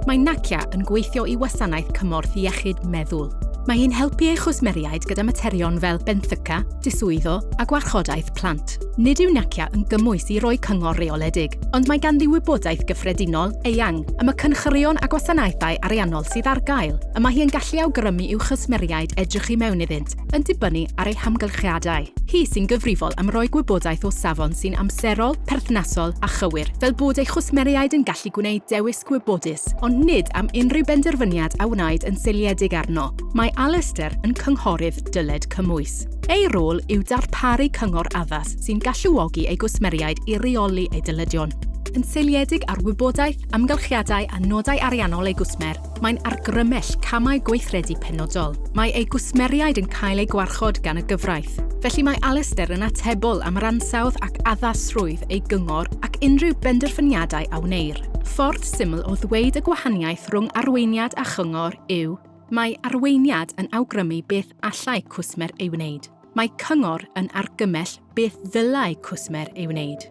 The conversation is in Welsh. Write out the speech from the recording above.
Mae Nakia yn gweithio i wasanaeth cymorth iechyd meddwl. Mae hi'n helpu ei chwsmeriaid gyda materion fel benthyca, diswyddo a gwarchodaeth plant. Nid yw Nakia yn gymwys i roi cyngor rheoledig, ond mae ganddi wybodaeth gyffredinol, eang, am y cynhyrchion a gwasanaethau ariannol sydd ar gael, y mae hi yn gallu awgrymu i'w chwsmeriaid edrych i mewn iddynt, yn dibynnu ar eu hamgylchiadau. Hi sy'n gyfrifol am roi gwybodaeth o safon sy'n amserol, perthnasol a chywir, fel bod ei chwsmeriaid yn gallu gwneud dewis gwybodus, ond nid am unrhyw benderfyniad a wnaed yn seiliedig arno. Mae Alistair yn cynghorydd dyled cymwys. Ei rôl yw darparu cyngor addas sy'n galluogi ei gwsmeriaid i reoli eu dyledion. Yn seiliedig ar wybodaeth, amgylchiadau a nodau ariannol ei gwsmer, Mae'n argymell camau gweithredu penodol. Mae ei gwsmeriaid yn cael eu gwarchod gan y gyfraith. Felly mae Alistair yn atebol am yr ansawdd ac addasrwydd ei gyngor ac unrhyw benderfyniadau a wneir. Ffordd syml o ddweud y gwahaniaeth rhwng arweiniad a chyngor yw, mae arweiniad yn awgrymu beth allai cwsmer ei wneud. Mae cyngor yn argymell beth ddylai cwsmer ei wneud.